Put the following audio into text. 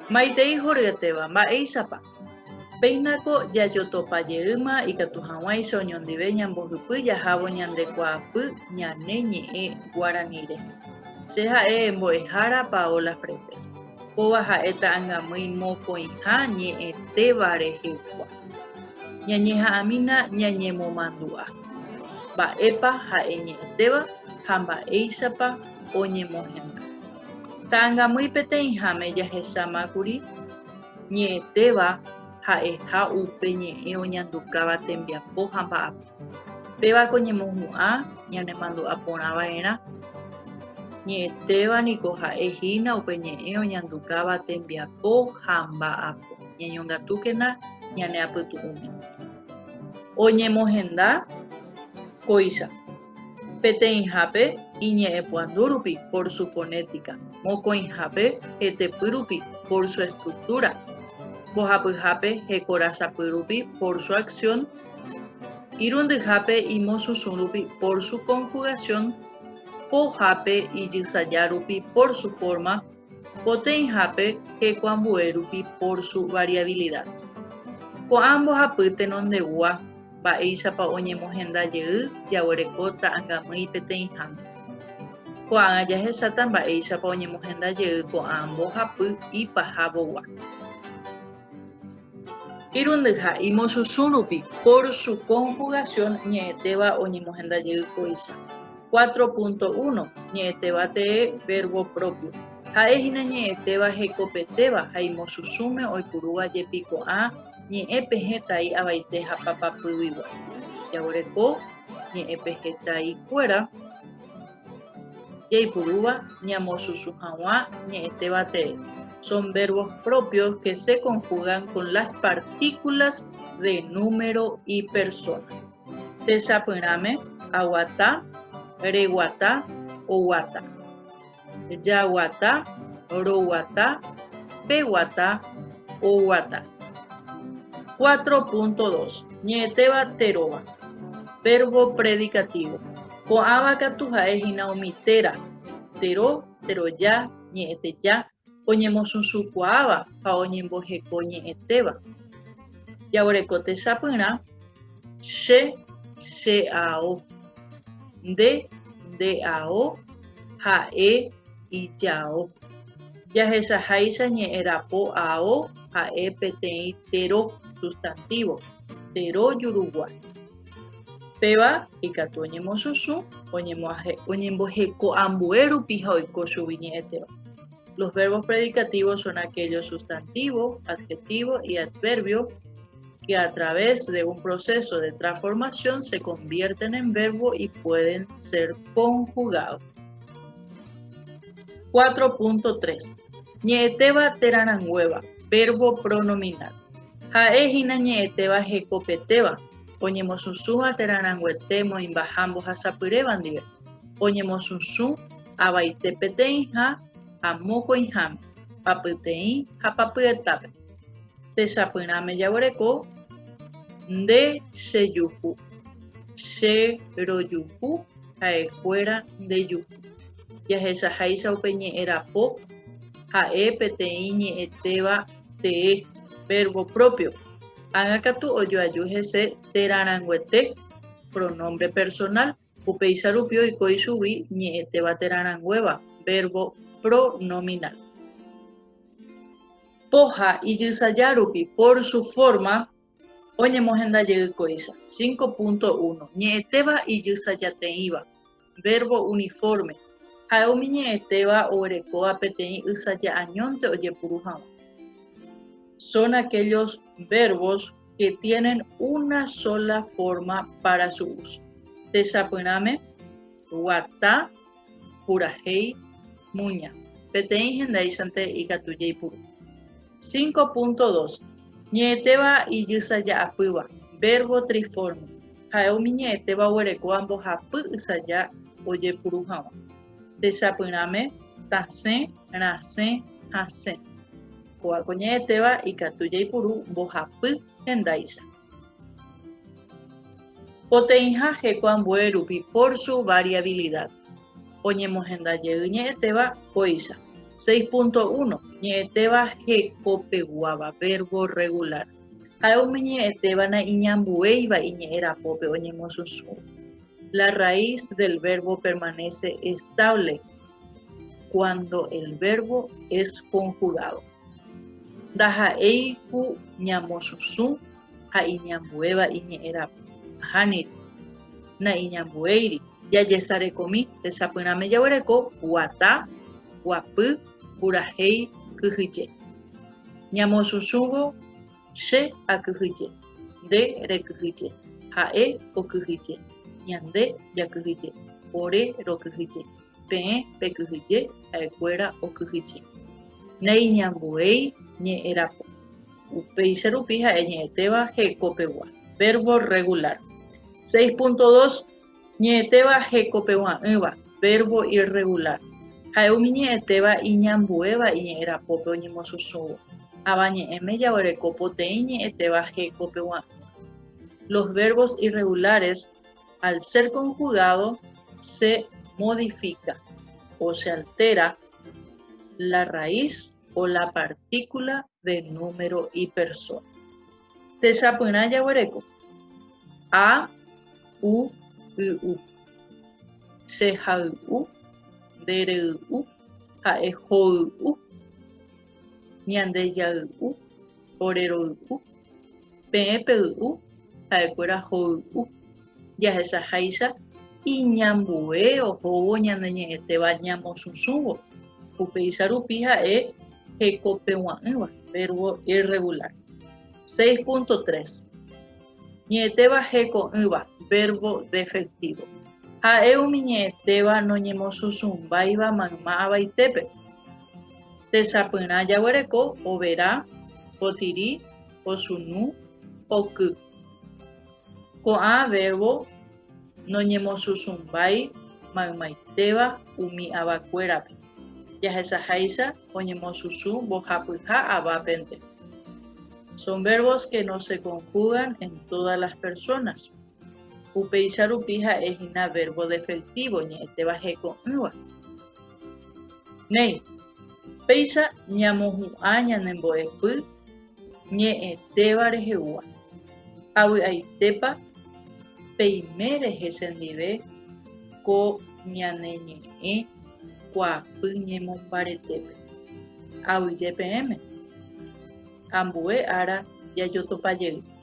Maitei horyetéva, mba'éichapa? Péinako jajotopa jeýma ikatu hag̃uáicha oñondive ñambohypy jahávo ñande kuaapy ñane ñe'ẽ guarani rehe. Che ha'e mbo'ehára Paola Fretes. Kóva ha'e ta'angamýi mokõiha ñe'ẽtéva rehegua. Ñañeha'ãmína ñañemomandu'a. Mba'épa ha'e ñe'ẽtéva ha mba'éichapa oñemohenda. Ta'angamýi peteĩháme jahechámakuri ñe'ẽtéva ha'eha upe ñe'ẽ oñandukáva tembiapo ha mba'apo. Péva ko ñemohu'ã ñanemandu'a porã va'erã. Ñe'ẽtéva niko ha'e hína upe ñe'ẽ oñandukáva tembiapo ha mba'apo. Ñañongatúkena ñane apytu'ũme. Oñemohenda kóicha. Peteĩhápe iñe'ẽpuandu rupi por su fonética, mokõihápe hetepy rupi por su estructura, mbohapyhápe hekorasapy rupi por su acción, irundyhápe imosusũ rupi por su conjugación, pohápe ijysaja rupi por su forma, poteĩhápe hekoambue rupi por su variabilidad. Ko'ã mbohapy tenondegua mba'éichapa oñemohenda jey jaguereko ta'angamýi peteĩháme. Ko'ág̃a jahecháta mba'éichapa oñemohenda jey ko'ã mbohapy ipahavogua. Irundyha, imosusũ rupi, por su conjugación ñe'ẽtéva oñemohenda jey kóicha. 4.1 Ñe'ẽtéva tee, verbo propio. Ha'e hína ñe'ẽtéva hekopetéva ha imosusũme oipurúva jepi ko'ã ñe'ẽpehẽtai avaite ha papapyguigua. Jaguereko ñe'ẽpehẽtaikuéra jaipurúva ñamosusũ hag̃ua ñe'ẽtéva tee. Son verbos propios que se conjugan con las partículas de número y persona. Techapyrãme, aguata, reguata, oguata. Jaguata, roguata, peguata, oguata. 4.2. Ñe'ẽtéva teróva. Verbo predicativo. Ko'ãva katu ha'e hína umi téra, tero, teroja, ñe'ẽteja, oñemosusũkuaáva ha oñemboheko ñe'ẽtéva. Jaguereko techapyrã, che, che ao, nde, nde ao, ha'e, ijao. Jahechaháicha ñe'ẽ rapo ao ha'e peteĩ tero, sustantivo, tero jurugua. Péva ikatu oñemosusũ, oñemboheko ambue rupi ha oiko chugui ñe'ẽtéva. Los verbos predicativos son aquellos sustantivo, adjetivo y adverbio que a través de un proceso de transformación se convierten en verbo y pueden ser conjugados. 4.3. Ñe'ẽtéva térã verbo pronominal. Ha'e hína ñe'ẽtéva hekopetéva, oñemosusũva térã moĩmbaha mbohasapyréva ndive, oñemosusũ avaite peteĩha ha mokõiháme, papyteĩ ha papyetápe. Techapyrãme jaguereko, nde chejuhu, che rojuhu, ha'ekuéra ndejuhu. Jahechaháicha upe ñe'ẽ rapo ha'e peteĩ ñe'ẽtéva tee, verbo propio. Ág̃a katu ojoaju hese térãrãnguete, pronombre personal, upéicha rupi oiko ichugui ñe'ẽtéva térãrãnguéva, verbo pronominal. Poha ijysaja rupi, por su forma, oñemohenda jey kóicha. 5.1. Ñe'ẽtéva ijysajateĩva, verbo uniforme, ha'e umi ñe'ẽtéva oguerekóva peteĩ ysaja añónte ojepuru hag̃ua. Son aquellos verbos que tienen una sola forma para su uso. Techapyrãme, guata, purahéi, muña. Peteĩ hendáichante ikatu jaipuru. 5.2. Ñe'ẽtéva ijysaja'apýva, verbo triforme, ha'e umi ñe'ẽtéva oguerekóva mbohapy ysaja ojepuru hag̃ua. Techapyrãme, tasẽ, rasẽ, hasẽ. Kóva ko ñe'ẽtéva ikatu jaipuru mbohapy hendáicha. Poteĩha heko ambue rupi por su variabilidad. Oñemohenda jey ñe'ẽtéva kóicha. 6.1 Ñe'ẽtéva hekopeguáva, verbo regular. Ha'e umi ñe'ẽtéva naiñambuéiva iñe'ẽ rapópe oñemosusũ. La raíz del verbo permanece estable cuando el verbo es conjugado. Ndaha'éi ku ñamosusũ ha iñambuéva iñe'ẽ rapo. Ahániri. Naiñambuéiri. Jajesarekomi techapyrãme jaguereko guata, guapy, purahéi, kyhyje. Ñamosusũvo che akyhyje, nde rekyhyje, ha'e okyhyje, ñande jakyhyje, ore rokyhyje, peẽ pekyhyje, ha'ekuéra okyhyje. Naiñambuéi ñe'ẽ rapo. Upéicha rupi ha'e ñe'ẽtéva hekopegua, verbo regular. 6.2 Ñe'ẽtéva hekopegua'ỹva, verbo irregular. Ha'e umi ñe'ẽtéva iñambuéva iñe'ẽ rapópe oñemosusũvo. Avañe'ẽme jaguereko poteĩ ñe'ẽtéva hekopegua'ỹva. Los verbos irregulares, al ser conjugado, se modifica o se altera la raíz o la partícula de número y persona. Techapyrã jaguereko A, U, Y, U. Che hay'u, nde rey'u, ha'e hoy'u, ñande jay'u, ore roy'u, peẽ pey'u, ha'ekuéra hoy'u. Jahechaháicha iñambue ohóvo ñane ñe'ẽtéva ñamosusũvo, upéicha rupi ha'e hekopegua'ỹva, verbo irregular. 6.3. Ñe'ẽtéva heko'ỹva, verbo defectivo. Ha'e umi ñe'ẽtéva noñemosusũmbáiva mayma avaitépe. Techapyrã jaguereko, overa, otiri, osunu, oky. Ko'ã verbo noñemosusũmbái maymaitéva umi avakuérape. Jahechaháicha oñemosusũ mbohapyha avápente. Son verbos que no se conjugan en todas las personas. Upéicha rupi ha'e hína verbo defectivo, ñe'ẽtéva heko'ỹva. Néi, péicha ñamohu'ã ñane mbo'epy ñe'ẽtéva rehegua. Avy'aitépa peime rehe chendive ko ñane ñe'ẽ kuaapy ñemombaretépe. Aguyje peẽme. Ambue ára jajotopa jeýta.